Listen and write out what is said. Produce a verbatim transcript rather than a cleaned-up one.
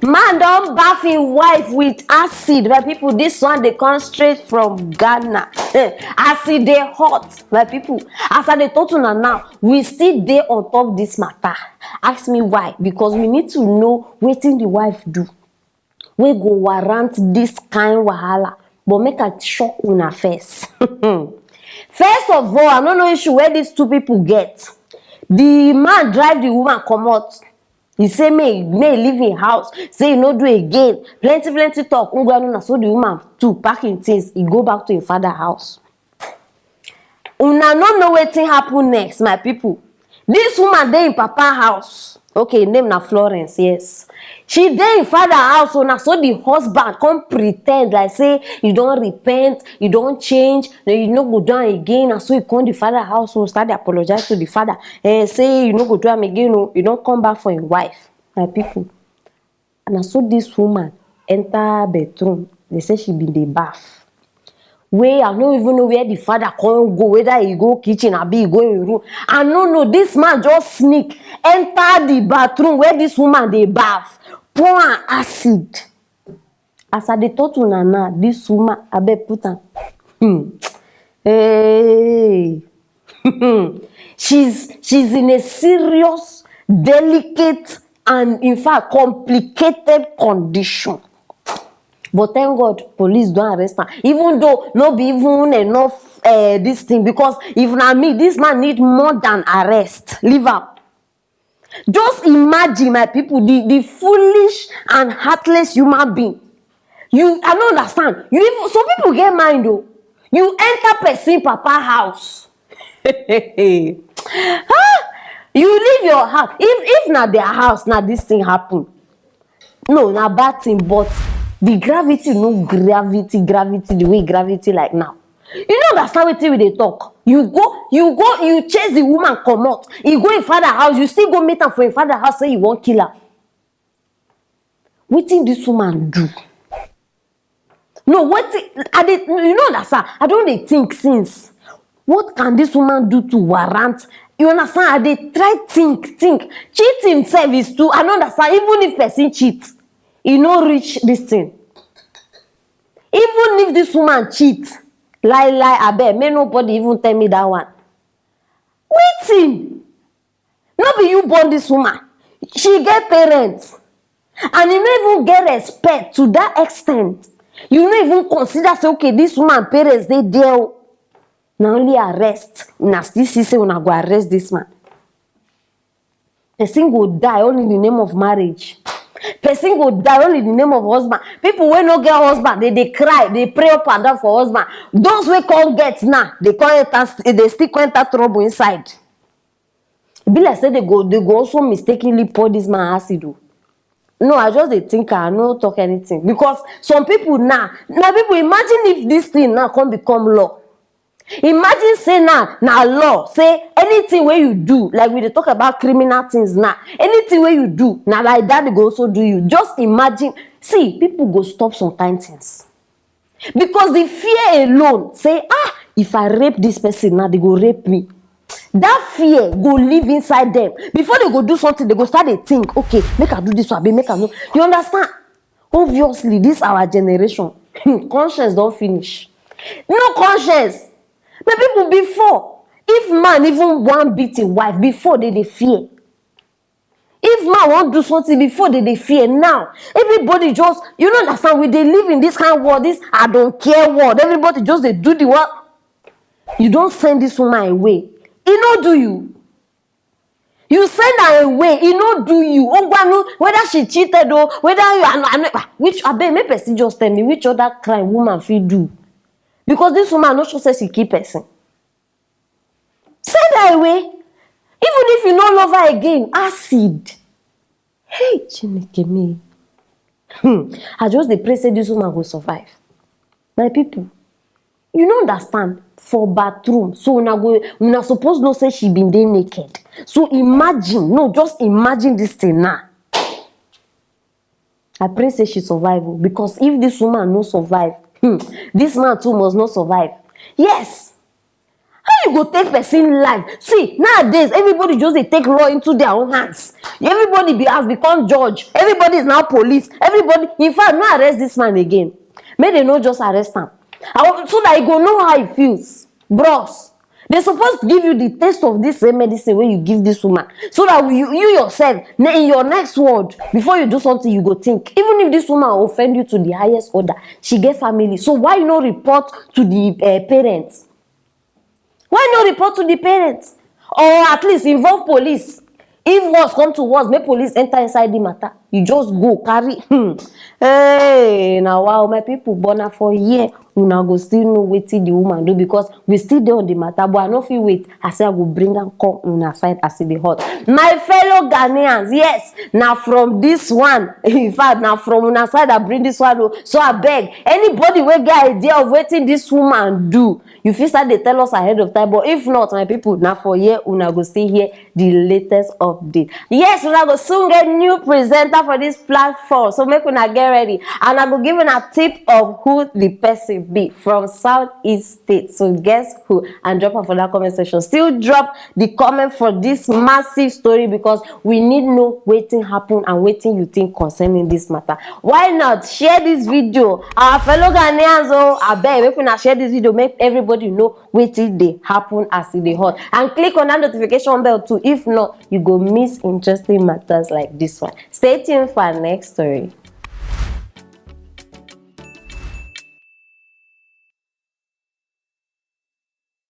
Man don baff him wife with acid, my people. This one dey come straight from Ghana. As e dey hot, my people, as I dey talk to una now, we still dey on top this matter. Ask me why, because we need to know wetin the wife do wey go warrant this kind wahala. But make I shock una first. First of all, I no know issue wey these two people get. The man drive the woman comot. He say make make he leave him house, say he no do again. Plenty plenty talk. Ngwanu, na so the woman too pack him things, he go back to him father house. Una no know wetin happen next, my people. This woman dey in papa house. Okay, him name na Florence, yes. She dey in father house, so na so the husband come pretend like say you don repent, you don change, then you no go do am again. Na so he come the father house, so start dey apologize to the father. Eh, say you no go do am again, oh, you don come back for him wife, my people. Na so this woman enter bedroom. They say she been dey baff. Wey I no even know where the father come go, whether he go kitchen abi he go him room. I no know. This man just sneak enter the bathroom where this woman dey baff, pour am acid. As I dey talk to una now, this woman, abeg put am. Hmm. Hey. She's she's in a serious, delicate, and in fact complicated condition. But thank God, police don arrest am. Even though no be even enough, uh, this thing, because if na me, this man need more than arrest. Leave am. Just imagine, my people, the the foolish and heartless human being. You, I no understand. You even, some people get mind, oh. You enter person papa house. Huh? You leave your house. If if na their house, na this thing happen. No, na bad thing, but the gravity, no gravity, gravity, the way gravity like now. You no understand wetin we dey talk. You go, you go, you chase the woman comot. You go in father house, you still go meet am for in father house, say you wan kill am. Wetin this woman do? No, wetin I dey, you no understand. I don dey think since. What can this woman do to warrant? You understand? I dey try think, think. Cheating sef is too. I no understand. Even if person cheat, e no reach this thing. Even if this woman cheat, lie lie, abeg, make nobody even tell me that one. Wetin? No be you born this woman. She get parents. And you no even get respect to that extent. You no even consider say, okay, this woman parents dey there o. Na only arrest. Una still see say una go arrest this man. Person go die all in the name of marriage. Person go die all in the name of husband. People wey no get husband, they dey cry, they pray up and down for husband. Those wey come get now, they come enter, they still come enter trouble inside. E be like say they go, they go also mistakenly pour this man acid o. No, I just dey think, I no talk anything, because some people now, na people, imagine if this thing now come become law. Imagine say now na law say anything wey you do, like we dey talk about criminal things now, anything wey you do, na like that they go also do you. Just imagine. See, people go stop some kind things. Because the fear alone, say, ah, if I rape this person now, they go rape me. That fear go live inside them. Before they go do something, they go start dey think, okay, make I do this one, abi make I no. You understand? Obviously, this our generation, conscience don finish. No conscience. My people, before, if man even wan beat him wife, before they dey fear. If man wan do something, before they dey fear. Now, everybody just, you no understand, we dey live in this kind world, this I don't care world. Everybody just dey do the one. You don send this woman away. E no do you. You send her away. E no do you. Ngwanu, whether she cheated o, whether you, I know, I know, ah, which, abeg, make person just tell me which other crime woman fit do. Because this woman no sure say she kill person. Send her away. Even if you no love her again, acid. Hey, Chineke me. Hmm. I just dey pray say this woman go survive. My people, you no understand. For bathroom, so una go, una suppose know say she been dey naked. So imagine, no, just imagine this thing now. I pray say she survive o, because if this woman no survive, hmm, this man too must not survive. Yes, How you go take person life? See, nowadays, everybody just dey take law into their own hands. Everybody be, has become judge. Everybody is now police. Everybody, in fact, no arrest this man again. Make dem no just arrest am. I want, so that you go know how it feels. Bros, they supposed to give you the taste of this same medicine wey you give this woman, so that you, you yourself, ne-, in your next word, before you do something, you go think. Even if this woman offend you to the highest order, she get family. So why you no report to the uh, parents? Why no report to the parents? Or at least involve police. If worse come to worse, make police enter inside the matter. You just go carry. Hmm. Hey, now wow, my people, but na for here una go still know wetin the woman do, because we still dey on the matter. But I no fit wait. I say I go bring am come una side as e dey hot. My fellow Ghanaians, yes, na from this one. In fact, na from una side I bring this one o. So I beg anybody wey get idea of wetin this woman do, you fit start dey tell us ahead of time, but if not, my people, na for here una go still hear the latest update. Yes, una go soon get new presenter for this platform, so make una get ready. And I go give una tip of who the person be from Southeast State. So guess who? And drop am for that comment section. Still drop the comment for this massive story, because we need know wetin happen and wetin you think concerning this matter. Why not share this video? Our fellow Ghanaians, oh, abeg, make una share this video, make everybody know wetin dey happen as e dey hot. And click on that notification bell too. If not, you go miss interesting matters like this one. Stay tuned for our next story.